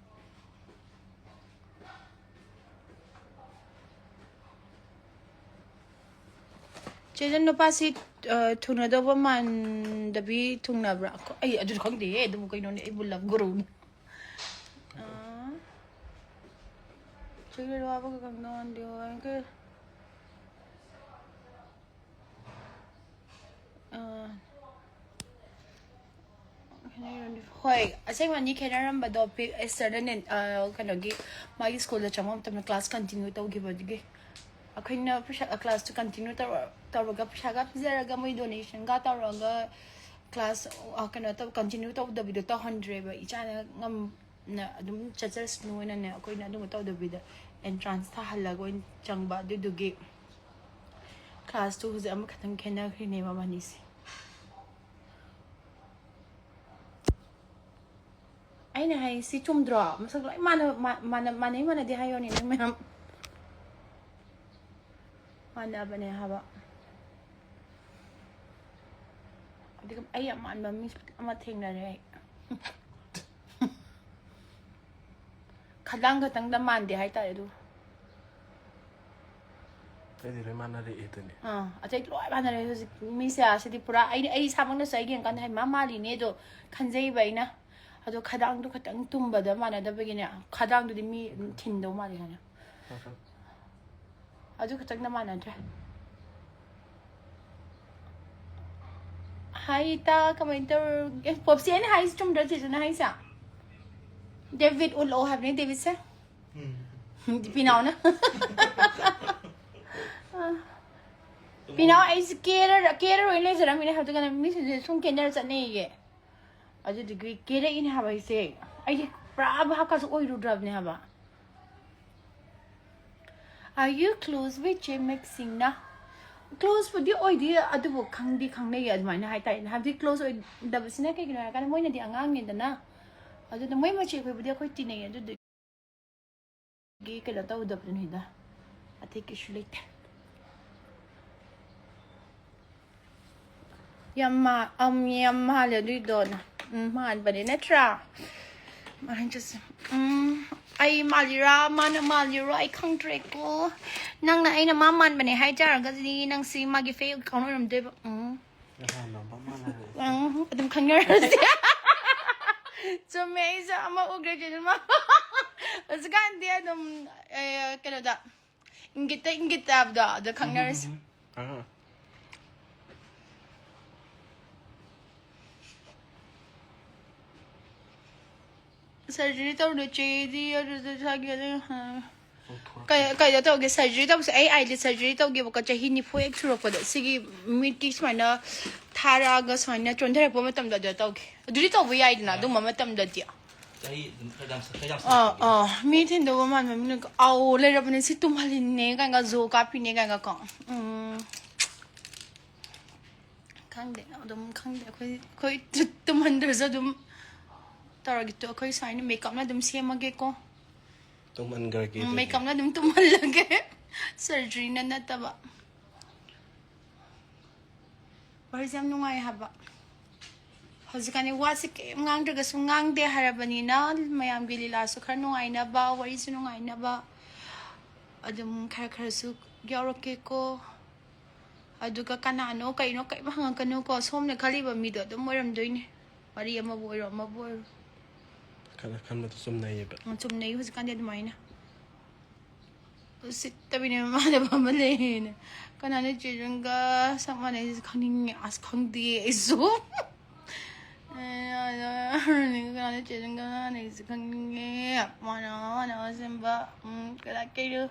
ꯆꯦꯆꯟ, ꯅꯨꯄꯥꯁꯤ, ꯑ, ꯊꯨꯡꯅꯗꯧꯕ ꯃꯥꯟꯗꯕꯤ ꯊꯨꯡꯅꯕ꯭ꯔꯥ? ꯑꯩ ꯑꯗꯨꯁꯨ ꯈꯪꯗꯦꯍꯦ, ꯑꯗꯨꯕꯨ ꯀꯩꯅꯣꯅꯦ, ꯑꯩꯕꯨ love guru ꯅꯤ꯫ ꯑ, ꯆꯤꯡꯂꯦꯟ ꯋꯥꯕꯒ ꯀꯪꯗꯧ ꯃꯥꯟꯗꯦ, ꯋꯥꯏ ꯀꯩ-, ꯑ, ꯍꯣꯏ, ꯑꯁꯦꯡꯕꯅꯤ ꯈꯦꯠꯅꯔꯝꯕꯗꯣ, ꯄꯤ-, ꯑꯦꯁꯇꯔꯗꯅꯦ, ꯑ, ꯀꯩꯅꯣꯒꯤ, ꯃꯥꯒꯤ ꯁ꯭ꯀꯨꯜꯗ ꯆꯪꯕ ꯃꯇꯝꯗ class continue ꯇꯧꯈꯤꯕꯗꯨꯒꯤ꯫ ꯑꯩꯈꯣꯏꯅ ꯄꯩꯁꯥ, class ꯇꯨ continue ꯇꯧꯔ-, ꯇꯧꯔꯒ ꯄꯩꯁꯥꯒ ꯄꯤꯖꯔꯒ ꯃꯣꯏ donation ꯒ ꯇꯧꯔꯒ class, ꯑ, ꯀꯩꯅꯣ ꯇꯧ-, continue ꯇꯧꯗꯕꯤꯗꯣ ꯇꯧꯍꯟꯗ꯭ꯔꯦꯕ꯫ ꯏꯆꯥꯅ ꯉꯝꯅ ꯑꯗꯨꯝ ꯆꯠꯆꯔꯁꯅꯨ ꯍꯥꯏꯅꯅꯦ, ꯑꯩꯈꯣꯏꯅ ꯑꯗꯨꯝꯕ ꯇꯧꯗꯕꯤꯗ entrance ꯊꯥꯍꯜꯂꯒ ꯑꯣꯏꯅ ꯆꯪꯕ꯫ ꯑꯗꯨꯗꯨꯒꯤ class ꯇꯨ ꯍꯧꯖꯤꯛ ꯑꯃꯈꯛꯇꯪ ꯈꯦꯠꯅꯈ꯭ꯔꯤꯅꯦ ꯃꯕꯥꯅꯤꯁꯦ꯫ ꯑꯩꯅ ꯍꯥꯏꯁꯤ ꯆꯨꯝꯗ꯭ꯔꯣ? ꯃꯁꯛ ꯂꯣꯏ ꯃꯥꯟꯅ-, ꯃꯥ-, ꯃꯥꯟꯅ-, ꯃꯥꯟꯅꯩ ꯃꯥꯟꯅꯗꯦ ꯍꯥꯏꯌꯣꯅꯦ ꯅꯪ ꯃꯌꯥꯝ꯫ ꯃꯥꯟꯅꯕꯅꯦ ꯍꯥꯏꯕ꯫ ꯑꯗꯨꯒ ꯑꯩ ꯌꯥꯝ ꯃꯥꯟꯕ ꯃꯤ ꯑꯃ ꯊꯦꯡꯅꯔꯦ ꯑꯩ꯫ ꯈꯗꯥꯡ ꯈꯛꯇꯪꯗ ꯃꯥꯟꯗꯦ ꯍꯥꯏꯇꯥꯔꯦ ꯑꯗꯨ꯫ ꯑꯇꯩꯗꯤ ꯂꯣꯏ ꯃꯥꯟꯅꯔꯛꯑꯦ ꯑꯗꯨꯅꯤ꯫ ꯑꯥ, ꯑꯇꯩ ꯂꯣꯏ ꯃꯥꯟꯅꯔꯦ ꯍꯧꯖꯤꯛ꯫ ꯃꯤꯁꯦ ꯑꯁꯤꯗꯤ ꯄꯨꯔꯥ ꯑꯩꯅ, ꯑꯩ ꯏꯁꯥꯃꯛꯅꯁꯨ ꯑꯩ ꯌꯦꯡꯀꯥꯟꯗ ꯍꯥꯏ ꯃꯥ ꯃꯥꯜꯂꯤꯅꯦ ꯑꯗꯣ ꯈꯟꯖꯩꯕ ꯑꯩꯅ꯫ ꯑꯗꯣ ꯈꯗꯥꯡꯗꯣ ꯈꯇꯪ ꯇꯨꯝꯕꯗ ꯃꯥꯟꯅꯗꯕꯒꯤꯅꯦ, ꯈꯗꯥꯡꯗꯨꯗꯤ ꯃꯤ ꯊꯤꯟꯗꯧ ꯃꯥꯜꯂꯤ ꯍꯥꯏꯅ꯫ ꯑꯗꯨ ꯈꯇꯪꯗ ꯃꯥꯟꯅꯗ꯭ꯔꯦ꯫ ꯍꯥꯏ ꯏꯇꯥ, ꯀꯃꯥꯏꯅ ꯇꯧꯔꯒꯦ? ꯄꯣꯞꯁꯤ, ꯑꯩꯅ ꯍꯥꯏꯁꯦ ꯆꯨꯝꯗ꯭ꯔꯣ ꯆꯦꯆꯦꯅ ꯍꯥꯏꯁꯦ? ꯗꯦꯕꯤꯠ ꯎꯠꯂꯛꯑꯣ ꯍꯥꯏꯕꯅꯦ ꯗꯦꯕꯤꯠꯁꯦ꯫ ꯄꯤꯅꯥꯎꯅ꯫ ꯄꯤꯅꯥꯎ ꯑꯩꯁꯦ ꯀꯦꯔ ꯀꯦꯔꯔꯣꯏꯅ ꯂꯩꯖꯔꯝꯃꯤꯅꯦ ꯍꯥꯏꯕꯗꯨꯒꯅ ꯃꯤꯁꯤꯡꯁꯦ ꯁꯨꯝ ꯀꯦꯅꯔ ꯆꯠꯅꯩꯌꯦ꯫ ꯑꯗꯨꯗꯨꯒꯤ ꯀꯦꯔꯛꯏꯅꯦ ꯍꯥꯏꯕ ꯑꯩꯁꯦ꯫ ꯑꯩꯗꯤ ꯄꯨꯔꯥ ꯚꯥꯞꯀꯥꯁꯨ ꯑꯣꯏꯔꯨꯗ꯭ꯔꯕꯅꯦ ꯍꯥꯏꯕ꯫ Are you close with ꯆꯦ ꯃꯦꯛꯁꯤꯡꯅ? ꯀ꯭ꯂꯣꯁꯄꯨꯗꯤ ꯑꯣꯏꯗꯦ, ꯑꯗꯨꯕꯨ ꯈꯪꯗꯤ ꯈꯪꯅꯩꯌꯦ ꯑꯗꯨꯃꯥꯏꯅ ꯍꯥꯏꯇꯥꯔꯦꯅꯦ꯫ ꯍꯥꯏꯕꯗꯤ ꯀ꯭ꯂꯣꯁ ꯑꯣꯏꯗꯕꯁꯤꯅ ꯀꯩꯒꯤꯅꯣ ꯍꯥꯏꯔꯀꯥꯟꯗ ꯃꯣꯏꯅꯗꯤ ꯑꯉꯥꯡꯅꯤꯗꯅ꯫ ꯑꯗꯨꯅ ꯃꯣꯏ ꯃꯆꯦ ꯑꯩꯈꯣꯏꯕꯨꯗꯤ ꯑꯩꯈꯣꯏ ꯇꯤꯟꯅꯩꯌꯦ, ꯑꯗꯨꯗꯨꯒꯤ ꯀꯩꯅꯣ ꯇꯧꯗꯕꯅꯤꯗ꯫ ꯑꯇꯩ ꯀꯩꯁꯨ ꯂꯩꯇꯦ꯫ ꯌꯥꯝ ꯃꯥ-, ꯑꯝ, ꯌꯥꯝ ꯃꯥꯜꯂꯦ ꯑꯗꯨꯏꯗꯣ꯫ ꯎꯝ, ꯃꯥꯟꯕꯅꯦ ꯅꯠꯇ꯭ꯔꯥ? ꯃꯥꯏ just, ꯎꯝ, ꯑꯩ ꯃꯥꯜꯂꯤꯔꯥ, ꯃꯥꯅ ꯃꯥꯜꯂꯤꯔꯣ, ꯑꯩ ꯈꯪꯗ꯭ꯔꯦꯀꯣ꯫ ꯅꯪꯅ ꯑꯩꯅ ꯃꯥ ꯃꯥꯟꯕꯅꯦ ꯍꯥꯏꯇꯥꯔꯒꯗꯤ ꯅꯪꯁꯤ ꯃꯥꯒꯤ fake account ꯑꯣꯏꯔꯝꯗꯣꯏꯕ꯫ ꯎꯝ꯫ ꯅꯍꯥꯟ ꯅꯝꯕ ꯃꯥꯟꯅꯔꯦ꯫ ꯎꯝ, ꯑꯗꯨꯝ ꯈꯪꯅꯔꯁꯦ꯫ ꯆꯨꯝꯃꯦ, ꯑꯩꯁꯨ ꯑꯃ ꯎꯈ꯭ꯔꯦ ꯀꯩꯅꯣꯃ꯫ ꯍꯧꯖꯤꯛꯀꯥꯟꯗꯤ ꯑꯗꯨꯝ, ꯑꯦ, ꯀꯩꯅꯣꯗ, ꯏꯪꯒꯤꯠꯇ ꯏꯪꯒꯤꯠꯇ ꯍꯥꯏꯕꯗꯣ, ꯑꯗ ꯈꯪꯅꯔꯁꯦ꯫ ꯑꯥ꯫ Surgery ꯇꯧꯔꯦ ꯆꯦꯗꯤ ꯑꯗꯨꯗ ꯁꯥꯒꯤ ꯑꯗꯨ, ꯑ, ꯀꯩ-, ꯀꯩꯗ ꯇꯧꯒꯦ? Surgery ꯇꯧꯕꯁꯦ ꯑꯩ eyelid surgery ꯇꯧꯒꯦꯕꯀꯣ, ꯆꯍꯤ ꯅꯤꯐꯨ ꯍꯦꯛ ꯁꯨꯔꯛꯄꯗ꯫ ꯁꯤꯒꯤ ꯃꯤꯠꯀꯤ ꯁꯨꯃꯥꯏꯅ ꯊꯥꯔꯛꯑꯒ ꯁꯨꯃꯥꯏꯅ ꯆꯣꯟꯊꯔꯛꯄ ꯃꯇꯝꯗ ꯑꯗꯨꯗ ꯇꯧꯒꯦ꯫ ꯑꯗꯨꯗꯤ ꯇꯧꯕ ꯌꯥꯏꯗꯅ ꯑꯗꯨꯝꯕ ꯃꯇꯝꯗꯗꯤ꯫ ꯆꯍꯤ ꯑꯗꯨꯝ ꯈꯔ ꯌꯥꯝ ꯈꯔ ꯌꯥꯝ ꯑꯥ, ꯁꯥꯡꯅ ꯑꯥ, ꯃꯤ ꯊꯤꯟꯗꯧꯕ ꯃꯥꯟꯕ ꯃꯤꯅ, "ꯑꯧ, ꯂꯩꯔꯕꯅꯦ, ꯁꯤ ꯇꯨꯝꯍꯜꯂꯤꯅꯦ" ꯀꯥꯏꯅꯒ, "ꯖꯣ ꯀꯥꯞꯄꯤꯅꯦ" ꯀꯥꯏꯅꯒ ꯀꯣ꯫ ꯎꯝ꯫ ꯈꯪꯗꯦ, ꯑꯗꯨꯝ ꯈꯪꯗꯦ꯫ ꯑꯩꯈꯣꯏ, ꯑꯩꯈꯣꯏ ꯇꯨꯝꯍꯟꯗ꯭ꯔꯁꯨ ꯑꯗꯨꯝ ꯇꯧꯔꯒꯦ꯫ ꯇꯣ, ꯑꯩꯈꯣꯏ ꯁꯨꯃꯥꯏꯅ makeupꯅ ꯑꯗꯨꯝ ꯁꯦꯝꯃꯒꯦꯀꯣ꯫ ꯇꯨꯝꯍꯟꯈ꯭ꯔꯒꯦ ꯎꯝ, ꯑꯗꯨꯗꯤ꯫ Makeupꯅ ꯑꯗꯨꯝ ꯇꯨꯝꯍꯜꯂꯒꯦ꯫ Surgeryꯅ ꯅꯠꯇꯕ꯫ ꯋꯥꯔꯤꯁꯦ ꯌꯥꯝ ꯅꯨꯡꯉꯥꯏ ꯍꯥꯏꯕ꯫ ꯍꯧꯖꯤꯛꯀꯥꯟꯗꯤ ꯋꯥꯁꯦ ꯀꯩꯝ ꯉꯥꯡꯗ꯭ꯔꯒꯁꯨ ꯉꯥꯡꯗꯦ ꯍꯥꯏꯔꯕꯅꯤꯅ ꯃꯌꯥꯝꯒꯤ ꯂꯤꯂꯥꯁꯨ ꯈꯔ ꯅꯨꯡꯉꯥꯏꯅꯕ, ꯋꯥꯔꯤꯁꯨ ꯅꯨꯡꯉꯥꯏꯅꯕ, ꯑꯗꯨꯝ ꯈꯔ ꯈꯔꯁꯨ ꯌꯥꯎꯔꯛꯀꯦꯀꯣ꯫ ꯑꯗꯨꯒ ꯀꯅꯥꯅꯣ ꯀꯩꯅꯣ ꯀꯩꯝ ꯍꯪꯉꯛꯀꯅꯨꯀꯣ, ꯁꯣꯝꯅ ꯈꯜꯂꯤꯕ ꯃꯤꯗꯣ ꯑꯗꯨꯝ ꯑꯣꯏꯔꯝꯗꯣꯏꯅꯦ꯫ ꯋꯥꯔꯤ ꯑꯃꯕꯨ ꯑꯣꯏꯔꯣ ꯑꯃꯕꯨ ꯑꯣꯏꯔꯣ꯫ ꯈꯜꯂ ꯈꯟꯕꯗꯣ ꯆꯨꯝꯅꯩꯌꯦꯕ꯫ ꯎꯝ, ꯆꯨꯝꯅꯩ ꯍꯧꯖꯤꯛꯀꯥꯟꯗꯤ ꯑꯗꯨꯃꯥꯏꯅ꯫ ꯎꯁꯤꯠꯇꯕꯤꯅꯦ ꯃꯃꯥꯟꯅꯕ ꯑꯃ ꯂꯩꯌꯦꯅ꯫ ꯀꯅꯥꯅ ꯆꯦꯔꯪꯒ ꯆꯞ ꯃꯥꯟꯅꯩꯁꯦ ꯈꯪꯅꯤꯡꯉꯦ꯫ ꯑꯁ, ꯈꯪꯗꯦ ꯑꯩꯁꯨ꯫ ꯀꯅꯥꯅ ꯆꯦꯔꯪꯒ ꯃꯥꯟꯅꯩꯁꯦ ꯈꯪꯅꯤꯡꯉꯦ꯫ ꯃꯥꯟꯅꯕ ꯃꯥꯟꯅꯕ ꯁꯦꯝꯕ꯫ ꯎꯝ, ꯀꯗꯥꯏ ꯀꯩꯅꯣ?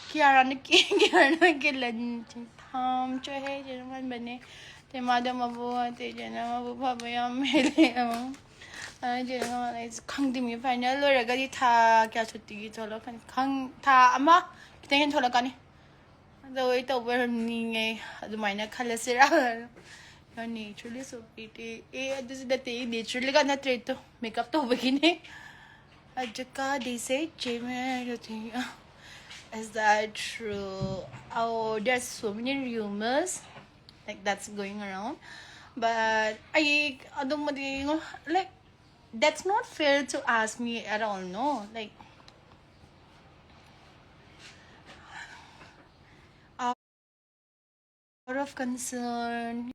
ꯀꯤꯌꯥꯔꯥꯅ ꯀꯦ-, ꯀꯤꯌꯥꯔꯥꯅ ꯀꯦꯂꯟ ꯊꯥꯝ ꯆꯣꯏꯍꯦ, ꯆꯦꯔꯪ ꯃꯥꯟꯕꯅꯦ꯫ ꯇꯦꯃꯥꯗ ꯃꯕꯨ, ꯇꯦꯖꯅ ꯃꯕꯨ ꯐꯕ ꯌꯥꯝ ꯍꯦꯜꯂꯦ꯫ ꯎꯝ꯫ ꯑꯗꯨꯅ ꯆꯦꯔꯪ ꯃꯥꯟꯅꯩꯁꯦ ꯈꯪꯗꯦ꯫ ꯃꯤ ꯐꯥꯏꯅꯦꯜ ꯂꯣꯏꯔꯒꯗꯤ ꯊꯥ ꯀꯌꯥ ꯁꯨꯇꯤꯒꯤ ꯊꯣꯛꯂꯛꯀꯅꯤ? ꯈꯪ-, ꯊꯥ ꯑꯃ ꯈꯤꯇꯪ ꯍꯦꯟꯅ ꯊꯣꯛꯂꯛꯀꯅꯤ꯫ ꯑꯗꯣ ꯑꯩ ꯇꯧꯕ ꯌꯥꯝ ꯅꯤꯡꯉꯦ꯫ ꯑꯗꯨꯃꯥꯏꯅ ꯈꯜꯂꯁꯤꯔꯥ? You're naturally so pretty. ꯑꯦ, ꯑꯗꯨꯁꯨ ꯅꯠꯇꯦ, ꯑꯩ naturally ꯒ ꯅꯠꯇ꯭ꯔꯦ ꯇꯣ, ꯃꯦꯀꯞ ꯇꯧꯕꯒꯤꯅꯦ꯫ ꯑꯖꯀꯥꯗꯤꯁꯦ ꯆꯦꯃꯦ꯫ Is that true? Oh, there's so many rumors like that's going around. But I, ꯑꯗꯨꯝꯕꯗꯤ, like, that's not fair to ask me at all, no? Like, out of concern.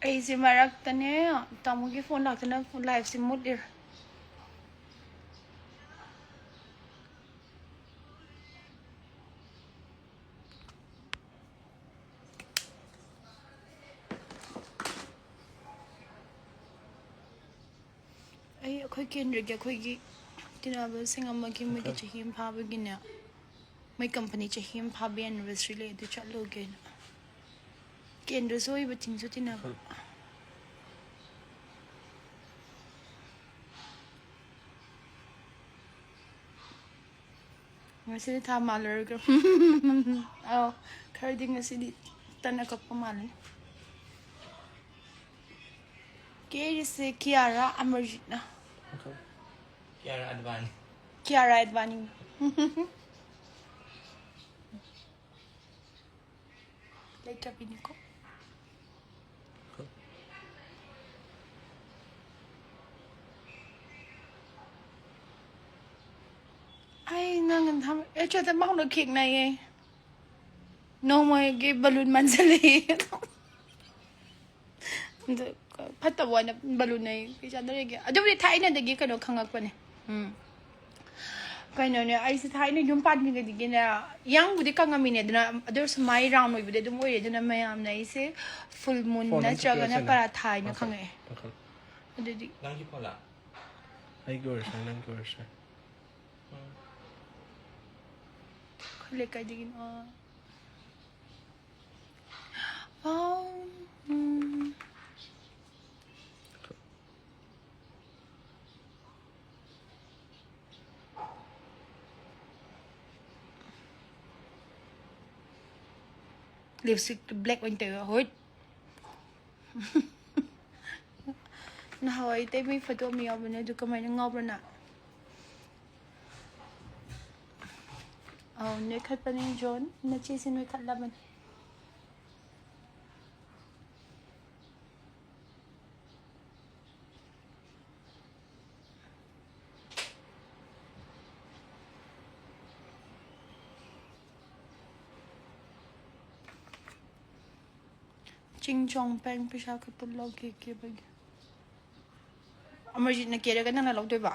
ꯑꯩꯁꯦ ꯃꯔꯛꯇꯅꯦ, ꯇꯥꯃꯣꯒꯤ phone ꯂꯥꯛꯇꯅ ꯂꯥꯏꯐꯁꯦ ꯃꯨꯠꯂꯤꯔ꯫ ꯑꯩ ꯑꯩꯈꯣꯏ ꯀꯦꯟꯗ꯭ꯔꯒꯤ ꯑꯩꯈꯣꯏꯒꯤ ꯇꯤꯟꯅꯕꯁꯤꯡ ꯑꯃꯒꯤ ꯃꯣꯏꯒꯤ ꯆꯍꯤ ꯑꯃ ꯐꯥꯕꯒꯤꯅꯦ꯫ ꯃꯣꯏ ꯀꯝꯄꯅꯤ ꯆꯍꯤ ꯑꯃ ꯐꯥꯕ ꯑꯦꯅꯤꯚꯔꯁꯔꯤ ꯂꯩ, ꯑꯗꯨ ꯆꯠꯂꯨꯒꯦꯅ꯫ ꯀꯦꯟꯗ꯭ꯔꯁꯨ ꯑꯣꯏꯕ, ꯆꯤꯡꯁꯨ ꯇꯤꯟꯅꯕ꯫ ꯉꯁꯤꯗꯤ ꯊꯥ ꯃꯥꯜꯂꯔꯣꯏꯒꯦ꯫ ꯑꯧ, ꯈꯔꯗꯤ ꯉꯁꯤꯗꯤ ꯇꯟꯅ ꯀꯛꯄ ꯃꯥꯜꯂꯅꯤ꯫ ꯀꯦꯔꯤꯁꯦ ꯀꯤꯌꯥꯔꯥ ꯑꯃꯔꯖꯤꯠꯅ꯫ ꯀꯤꯌꯥꯔꯥ ꯑꯗꯚꯥꯅꯤ꯫ ꯀꯤꯌꯥꯔꯥ ꯑꯗꯚꯥꯅꯤ꯫ ꯂꯩꯇ꯭ꯔꯕꯤꯅꯤꯀꯣ꯫ ꯑꯩ ꯅꯪ ꯊꯝ-, ꯑꯦ, ꯆꯠꯇ ꯃꯥꯡꯗ ꯈꯦꯛꯅꯩꯌꯦ꯫ ꯅꯣꯡꯃꯒꯤ ꯕꯂꯨꯟ ꯃꯟꯁꯤꯜꯂꯛꯑꯦ꯫ ꯑꯗꯨ ꯐꯠꯇꯕ ꯑꯣꯏꯅ ꯕꯂꯨꯟ ꯑꯩ ꯀꯩ ꯆꯥꯟꯅꯔꯤꯒꯦ? ꯑꯗꯨꯕꯨꯗꯤ ꯊꯥꯏꯅꯗꯒꯤ ꯀꯩꯅꯣ ꯈꯪꯉꯛꯄꯅꯦ꯫ ꯎꯝ꯫ ꯀꯩꯅꯣꯅꯦ, ꯑꯩꯁꯦ ꯊꯥꯏꯅ ꯌꯨꯝ ꯄꯥꯟꯗ꯭ꯔꯤꯉꯩꯗꯒꯤꯅꯦ, ꯌꯥꯡꯕꯨꯗꯤ ꯀꯪꯉꯝꯃꯤꯅꯦ, ꯑꯗꯨꯅ ꯑꯗꯨ ꯑꯣꯏꯔꯁꯨ ꯃꯥꯏ ꯔꯥꯎꯟ ꯑꯣꯏꯕꯗꯤ ꯑꯗꯨꯝ ꯑꯣꯏꯔꯦ, ꯑꯗꯨꯅ ꯃꯌꯥꯝꯅ ꯑꯩꯁꯦ ꯐꯨꯜ ꯃꯨꯟ ꯐꯣꯟ ꯑꯃ ꯅꯠꯇ꯭ꯔꯒꯅ ꯆꯠꯄꯤꯔꯁꯤꯅꯦ꯫ ꯄꯔꯥꯊꯥ ꯍꯥꯏꯅ ꯉꯥꯏꯈꯣ, ꯈꯪꯉꯛꯑꯦ꯫ ꯉꯥꯏꯈꯣ꯫ ꯑꯗꯨꯗꯤ ꯅꯪꯒꯤ ꯐꯣꯟꯂꯥ? ꯑꯩꯒꯤ ꯑꯣꯏꯔꯁꯨ, ꯅꯪꯒꯤ ꯑꯣꯏꯔꯁꯨ꯫ ꯎꯝ꯫ ꯑꯩꯈꯣꯏ ꯂꯩꯀꯥꯏꯗꯒꯤꯅꯣ꯫ ꯄꯥꯎ, ꯎꯝ꯫ ꯂꯤꯞꯁꯇꯤꯛꯇꯨ ꯕ꯭ꯂꯦꯛ ꯑꯣꯏꯅ ꯇꯧꯋꯦ꯫ ꯍꯣꯏ꯫ ꯅꯍꯥꯟꯋꯥꯏ ꯏꯇꯩꯃꯩ ꯐꯣꯇꯣ ꯑꯃ ꯌꯥꯎꯕꯅꯦ, ꯑꯗꯨ ꯀꯃꯥꯏꯅ ꯉꯥꯎꯕ꯭ꯔ ꯅꯪ? ꯑꯧ, ꯅꯣꯏꯈꯠꯄꯅꯦ ꯖꯣꯟ, ꯅꯆꯦꯁꯦ ꯅꯣꯏꯈꯠꯂꯕꯅꯦ꯫ ꯆꯤꯡ ꯆꯣꯡ ꯄꯦꯡ ꯄꯩꯁꯥ ꯈꯛꯇ ꯂꯧꯒꯦ ꯀꯦꯕꯒꯤ꯫ ꯑꯃꯔꯖꯤꯠꯅ ꯀꯦꯔꯒ ꯅꯪꯅ ꯂꯧꯗꯣꯏꯕ?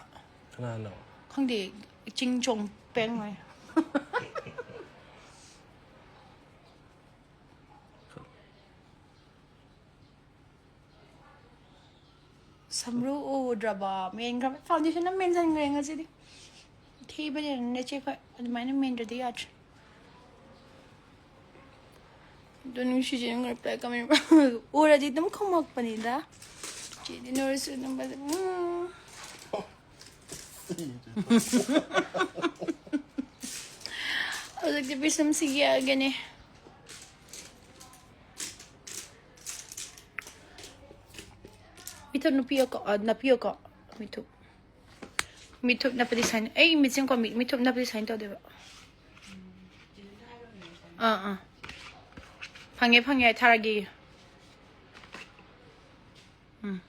ꯀꯅꯥꯅꯣ? ꯈꯪꯗꯦ, ꯆꯤꯡ ꯆꯣꯡ ꯄꯦꯡ ꯍꯥꯏ꯫ ꯁꯝꯕ꯭ꯔꯨ ꯎꯗ꯭ꯔꯕ? ꯃꯦꯟꯈ꯭ꯔꯕ? ꯐꯥꯎꯟꯗꯦꯁꯟꯅ ꯃꯦꯟꯁꯤꯟꯈ꯭ꯔꯦ ꯉꯁꯤꯗꯤ꯫ ꯊꯤꯕꯅꯤꯅ ꯅꯆꯦ ꯈꯣꯏ ꯑꯗꯨꯃꯥꯏꯅ ꯃꯦꯟꯗ꯭ꯔꯗꯤ ꯌꯥꯗ꯭ꯔꯦ꯫ ꯑꯗꯣ ꯅꯨꯡꯁꯤꯁꯦ ꯅꯪ ꯔꯤꯄ꯭ꯂꯥꯏ ꯀꯃꯦꯟ ꯎꯔꯗꯤ ꯑꯗꯨꯝ ꯈꯨꯝꯃꯛꯄꯅꯤꯗ꯫ ꯆꯦꯗꯤ ꯅꯣꯏꯁꯨ ꯑꯗꯨꯝ ꯐꯖ-, ꯎꯝ꯫ ꯍꯧꯖꯤꯛꯇꯤ ꯄꯤꯁꯨꯝꯁꯤ ꯌꯦꯛꯑꯒꯦꯅꯦ꯫ ꯃꯤꯊꯨꯞ ꯅꯨꯄꯤꯌꯣꯀꯣ, ꯑ, ꯅꯞꯄꯤꯌꯣꯀꯣ꯫ ꯃꯤꯊꯨꯞ꯫ ꯃꯤꯊꯨꯞ ꯅꯞꯄꯗꯤ ꯁꯥꯏꯟ, ꯑꯩ ꯃꯤꯠꯁꯤꯡꯀꯣ, ꯃꯤ-, ꯃꯤꯊꯨꯞ ꯅꯞꯄꯗꯤ ꯁꯥꯏꯟ ꯇꯧꯗꯣꯏꯕ꯫ ꯑꯥ, ꯑꯥ꯫ ꯐꯪꯉꯦ, ꯐꯪꯉꯦ, ꯑꯩ ꯊꯥꯔꯛꯀꯦ꯫ ꯎꯝ꯫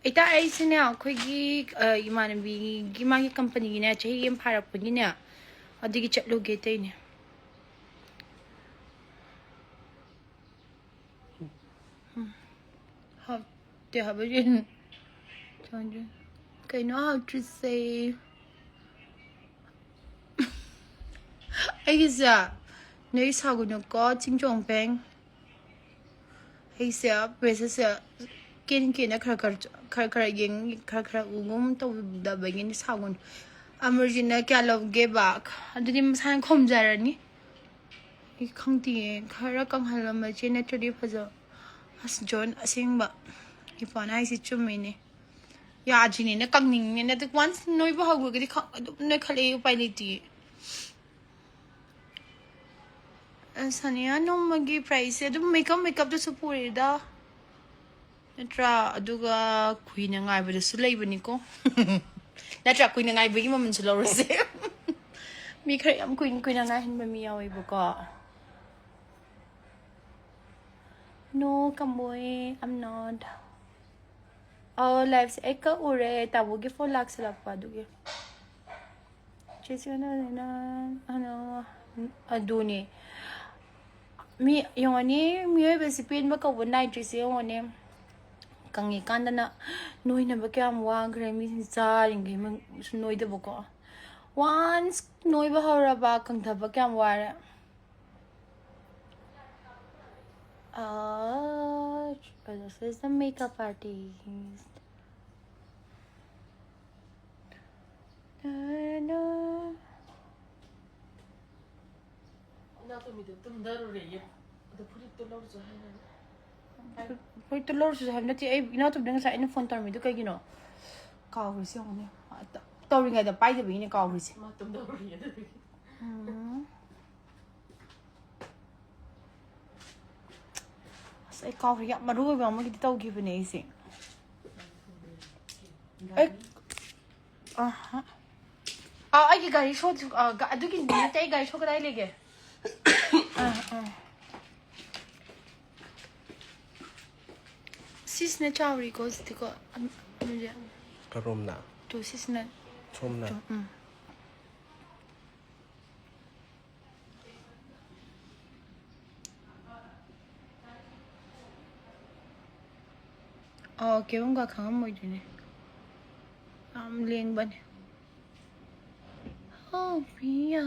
ꯏꯇꯥ, ꯑꯩꯁꯤꯅꯦ, ꯑꯩꯈꯣꯏꯒꯤ, ꯑ, ꯏꯃꯥꯟꯅꯕꯤꯒꯤ ꯃꯥꯒꯤ ꯀꯝꯄꯅꯤꯒꯤꯅꯦ, ꯆꯍꯤ ꯑꯃ ꯐꯥꯔꯛꯄꯒꯤꯅꯦ, ꯑꯗꯨꯒꯤ ꯆꯠꯂꯨꯒꯦ ꯇꯧꯔꯤꯅꯦ꯫ ꯎꯝ꯫ ꯍꯥꯎꯇꯦ ꯍꯥꯏꯕ ꯌꯦꯟ꯫ ꯀꯩꯅꯣ ꯍꯥꯎꯇ꯭ꯔꯤꯁꯦ? ꯑꯩꯒꯤꯁꯦ, ꯅꯣꯏ ꯁꯥꯎꯒꯅꯨꯀꯣ, ꯆꯤꯡ ꯆꯣꯡ ꯄꯦꯡ꯫ ꯑꯩꯁꯦ ꯃꯦꯁꯦꯖꯁꯦ ꯀꯦꯅ ꯀꯦꯅ ꯈꯔ ꯈꯔ, ꯈꯔ ꯈꯔ ꯌꯦꯡ-, ꯈꯔ ꯈꯔ ꯎꯒꯨꯝ ꯇꯧꯗꯕꯒꯤꯅꯤ, ꯁꯥꯎꯒꯅꯨ꯫ ꯑꯃꯔꯖꯤꯠꯅ ꯀꯌꯥ ꯂꯧꯒꯦꯕ? ꯑꯗꯨꯗꯤ ꯃꯁꯥꯅ ꯈꯨꯝꯖꯔꯅꯤ꯫ ꯑꯩ ꯈꯪꯗꯤꯌꯦ, ꯈꯔ ꯀꯪꯍꯜꯂꯝꯃꯁꯦ ꯅꯠꯇ꯭ꯔꯗꯤ ꯐꯖ-, ꯑꯁ, ꯖꯣꯟ, ꯑꯁꯦꯡꯕ ꯏꯄꯥꯅ ꯍꯥꯏꯁꯦ ꯆꯨꯝꯃꯤꯅꯦ꯫ ꯌꯥꯗ꯭ꯔꯤꯅꯦꯅ, ꯀꯪꯅꯤꯡꯉꯤꯅꯦꯅ꯫ ꯑꯗꯨ once ꯅꯣꯏꯕ ꯍꯧꯈ꯭ꯔꯒꯗꯤ ꯈꯪ-, ꯑꯗꯨꯝ ꯅꯣꯏꯈꯠꯂꯛꯏ, ꯎꯄꯥꯏ ꯂꯩꯇꯤꯌꯦ꯫ ꯑ, ꯁꯅꯤꯌꯥ, ꯅꯣꯡꯃꯒꯤ price ꯁꯦ ꯑꯗꯨꯝ ꯃꯦꯀꯞ, ꯃꯦꯀꯞꯇꯁꯨ ꯄꯨꯔꯦꯗ꯫ ꯅꯠꯇ꯭ꯔꯥ? ꯑꯗꯨꯒ ꯀꯨꯏꯅ ꯉꯥꯏꯕꯗꯁꯨ ꯂꯩꯕꯅꯤꯀꯣ꯫ ꯅꯠꯇ꯭ꯔꯥ? ꯀꯨꯏꯅ ꯉꯥꯏꯕꯒꯤ ꯃꯃꯜꯁꯨ ꯂꯧꯔꯁꯦ꯫ ꯃꯤ ꯈꯔ ꯌꯥꯝ ꯀꯨꯏꯅ, ꯀꯨꯏꯅ ꯉꯥꯏꯍꯟꯕ ꯃꯤ ꯌꯥꯎꯋꯦꯕꯀꯣ꯫ No, ꯀꯝꯕꯣꯏ, I'm not. ꯑꯧ, live ꯁꯦ ꯑꯩ ꯀꯛꯎꯔꯦ, ꯇꯥꯕꯨꯒꯤ phone ꯂꯥꯛꯁꯤꯜꯂꯛꯄ ꯑꯗꯨꯒꯤ꯫ ꯆꯦꯆꯦ ꯅꯣꯏꯅ, ꯑꯅ, ꯑꯗꯨꯅꯦ꯫ ꯃꯤ, ꯌꯦꯡꯉꯣꯅꯦ, ꯃꯤꯑꯣꯏꯕꯁꯤ ꯄꯦꯟꯕ ꯀꯧꯕ ꯅꯥꯏꯗ꯭ꯔꯤꯁꯦ ꯌꯦꯡꯉꯣꯅꯦ꯫ ꯀꯪꯉꯤꯀꯥꯟꯗꯅ ꯅꯣꯏꯅꯕ ꯀꯌꯥꯝ ꯋꯥꯈ꯭ꯔꯦ, ꯃꯤꯁꯤꯡ ꯆꯥꯔꯤꯉꯩ ꯃ-, ꯁꯨꯝ ꯅꯣꯏꯗꯕꯀꯣ꯫ Once ꯅꯣꯏꯕ ꯍꯧꯔꯕ, ꯀꯪꯊꯕ ꯀꯌꯥꯝ ꯋꯥꯔꯦ꯫ ꯑꯥ, this is the makeup artist. Na, na. ꯏꯅꯥꯎꯇꯣꯝꯕꯤꯗꯣ ꯇꯨꯝꯊꯔꯨꯔꯦꯌꯦ꯫ ꯑꯗꯣ ꯐꯨꯔꯤꯠꯇꯣ ꯂꯧꯔꯨꯆꯣ ꯍꯥꯏꯅ꯫ ꯐꯨꯔꯤꯠꯇꯣ ꯂꯧꯔꯨꯆꯣ ꯍꯥꯏꯕ ꯅꯠꯇꯦ, ꯑꯩ ꯏꯅꯥꯎꯇꯣꯝꯕꯤꯗ ꯉꯁꯥꯏ ꯑꯩꯅ ꯐꯣꯟ ꯇꯧꯔꯝꯃꯤꯗꯣ ꯀꯩꯒꯤꯅꯣ? ꯀꯥꯎꯈ꯭ꯔꯤꯁꯦ ꯌꯦꯡꯉꯨꯅꯦ꯫ ꯇ-, ꯇꯧꯔꯤꯉꯩꯗ ꯄꯥꯏꯗꯕꯒꯤꯅꯦ ꯀꯥꯎꯈ꯭ꯔꯤꯁꯦ꯫ ꯃꯥ ꯇꯨꯝꯊꯍꯧꯔꯤ ꯑꯗꯨꯗꯨꯒꯤ꯫ ꯎꯝ꯫ ꯑꯁ, ꯑꯩ ꯀꯥꯎꯈ꯭ꯔꯦ꯫ ꯌꯥꯝ ꯃꯔꯨ ꯑꯣꯏꯕ ꯑꯃꯒꯤꯗꯤ ꯇꯧꯈꯤꯕꯅꯦ ꯑꯩꯁꯦ꯫ ꯑꯩ, ꯑꯍ꯫ ꯑꯥ, ꯑꯩꯒꯤ ꯒꯥꯔꯤ ꯁꯣ-, ꯑꯥ, ꯒ-, ꯑꯗꯨꯒꯤ ꯅꯠꯇꯦ, ꯑꯩ ꯒꯥꯔꯤ ꯁꯣ ꯀꯗꯥꯏ ꯂꯩꯒꯦ? ꯑꯥ, ꯑꯥ꯫ ꯁꯤꯁꯤꯅ ꯆꯥꯎꯔꯤꯀꯣ, ꯁꯤꯗꯤꯀꯣ, ꯑꯝ-, ꯑꯃꯁꯦ꯫ ꯀꯔꯣꯝꯅ? ꯇꯨ, ꯁꯤꯁꯤꯅ꯫ ꯁꯣꯝꯅ? ꯇꯨ, ꯎꯝ꯫ ꯑꯥ, ꯀꯦꯕꯝꯒ ꯈꯪꯉꯝꯃꯣꯏꯗꯣꯏꯅꯦ꯫ ꯌꯥꯝ ꯂꯦꯡꯕꯅꯦ꯫ ꯍꯣ ꯄꯤꯌꯥ꯫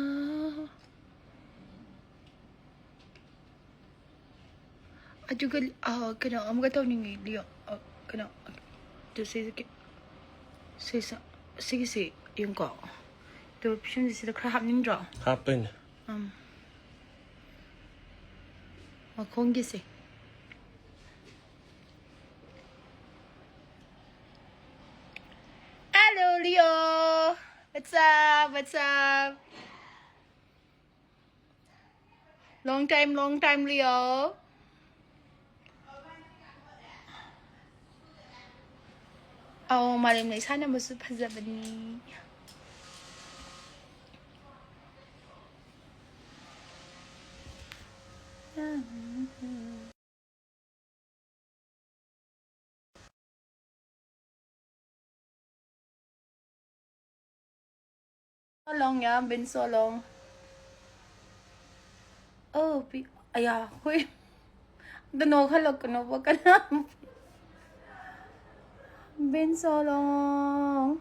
ꯑꯗꯨꯒ, ꯑꯥ, ꯀꯩꯅꯣ ꯑꯃꯒ ꯇꯧꯅꯤꯡꯉꯤ, ꯂꯤꯌꯣ꯫ ꯑꯥ, ꯀꯩꯅꯣ, ꯑꯗꯨ ꯁꯤꯁꯦ ꯀꯦ-, ꯁꯤꯁꯦ, ꯁꯤꯒꯤꯁꯦ ꯌꯦꯡꯉꯨꯀꯣ꯫ ꯑꯗꯨ ꯄꯤꯁꯨꯝꯁꯦ ꯁꯤꯗ ꯈꯔ ꯍꯥꯞꯅꯤꯡꯗ꯭ꯔꯣ? ꯍꯥꯞꯇꯣꯏꯅꯦ꯫ ꯎꯝ꯫ ꯃꯈꯣꯡꯒꯤꯁꯦ꯫ Hello, Leo. What's up? What's up? Long time, long time, Leo. ꯑꯧ, ꯃꯥꯂꯦꯝ ꯂꯩꯁꯥꯅꯕꯁꯨ ꯐꯖꯕꯅꯤ꯫ So long, yeah, been so long. Oh, pi-, ꯑꯌꯥ, ꯍꯣꯏ꯫ ꯑꯝꯇ ꯅꯣꯛꯍꯜꯂꯛꯀꯅꯣꯕ, ꯀꯅꯥ? Been so long.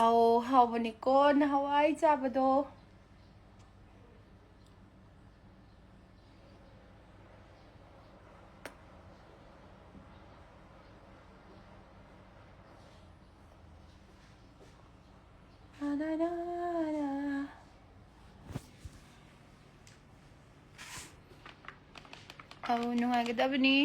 ꯑꯧ, ꯍꯥꯎꯕꯅꯤꯀꯣ ꯅꯍꯥꯟꯋꯥꯏ ꯆꯥꯕꯗꯣ꯫ ꯑꯧ, ꯅꯨꯡꯉꯥꯏꯒꯗꯕꯅꯤ꯫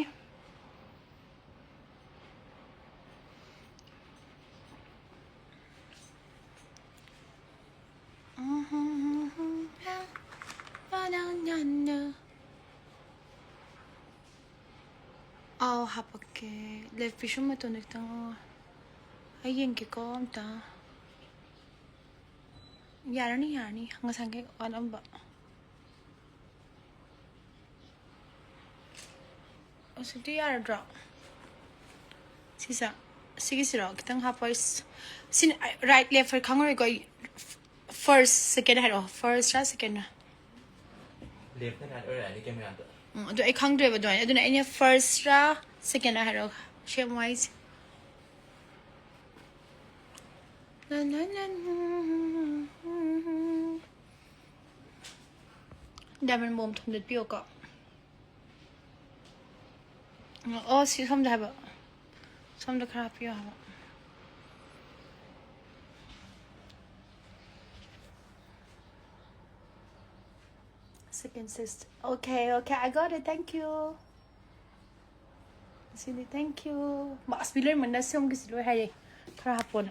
ꯑꯥꯎ, ꯍꯥꯄꯛꯀꯦ꯫ ꯂꯦꯐ ꯄꯤꯁꯨꯝ ꯃꯇꯣꯟꯗ ꯈꯤꯇꯪ꯫ ꯑꯩ ꯌꯦꯡꯒꯦꯀꯣ ꯑꯝꯇ꯫ ꯌꯥꯔꯅꯤ, ꯌꯥꯔꯅꯤ꯫ ꯉꯁꯥꯏꯒꯤ ꯋꯥꯠꯂꯝꯕ꯫ ꯑꯁꯤꯗꯤ ꯌꯥꯔꯗ꯭ꯔꯣ? ꯁꯤꯁꯦ, ꯁꯤꯒꯤꯁꯤꯔꯣ? ꯈꯤꯇꯪ ꯍꯥꯞꯄ꯫ ꯁꯤ-, ꯁꯤꯅ right, left, right ꯈꯪꯉꯔꯣꯏꯀꯣ꯫ ꯑꯩ first, second ꯍꯥꯏꯔꯛꯑꯣ꯫ First ꯔ, second ꯔ? Left ꯅ right ꯑꯣꯏꯔꯛꯑꯅꯤ camera ꯗ꯫ ꯎꯝ, ꯑꯗꯨ ꯑꯩ ꯈꯪꯗ꯭ꯔꯦꯕ ꯑꯗꯨꯃꯥꯏꯅ꯫ ꯑꯗꯨꯅ ꯑꯩꯅ first ꯔ, second ꯔ ꯍꯥꯏꯔꯛꯑꯣ꯫ ꯁꯦꯝꯃꯣ ꯍꯥꯏꯁꯦ꯫ ꯂꯥ, ꯂꯥ, ꯂꯥ, ꯂꯥ꯫ Diamond bomb ꯊꯣꯝꯗꯠꯄꯤꯌꯣꯀꯣ꯫ ꯑꯣ, ꯁꯤ ꯁꯣꯝꯗ ꯍꯥꯏꯕ꯫ ꯁꯣꯝꯗ ꯈꯔ ꯍꯥꯞꯄꯤꯌꯣ ꯍꯥꯏꯕ꯫ Second sister. Okay, okay, I got it. Thank you. CD thank you꯫ ꯃꯥ, ꯑꯁ, ꯃꯤ ꯂꯣꯏꯅꯃꯛꯅ ꯁꯣꯝꯒꯤꯁꯤ ꯂꯣꯏ ꯍꯥꯏꯔꯦ꯫ ꯈꯔ ꯍꯥꯞꯄꯣꯅ꯫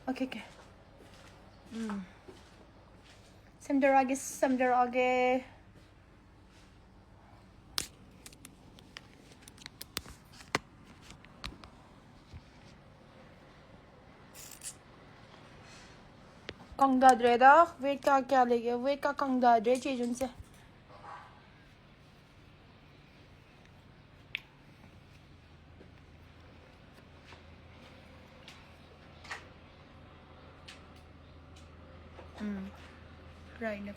Okay, okay. ꯎꯝ꯫ ꯁꯦꯝꯗꯣꯔꯛꯑꯒꯦ, ꯁꯦꯝꯗꯣꯔꯛꯑꯒꯦ꯫ ꯀꯪꯗꯗ꯭ꯔꯦꯗ꯫ Weight ꯀꯥ ꯀꯌꯥ ꯂꯩꯒꯦ? Weight ꯀꯥ ꯀꯪꯗꯗ꯭ꯔꯦ ꯆꯦ ꯖꯨꯟꯁꯦ꯫ ꯎꯝ꯫ Right ꯅ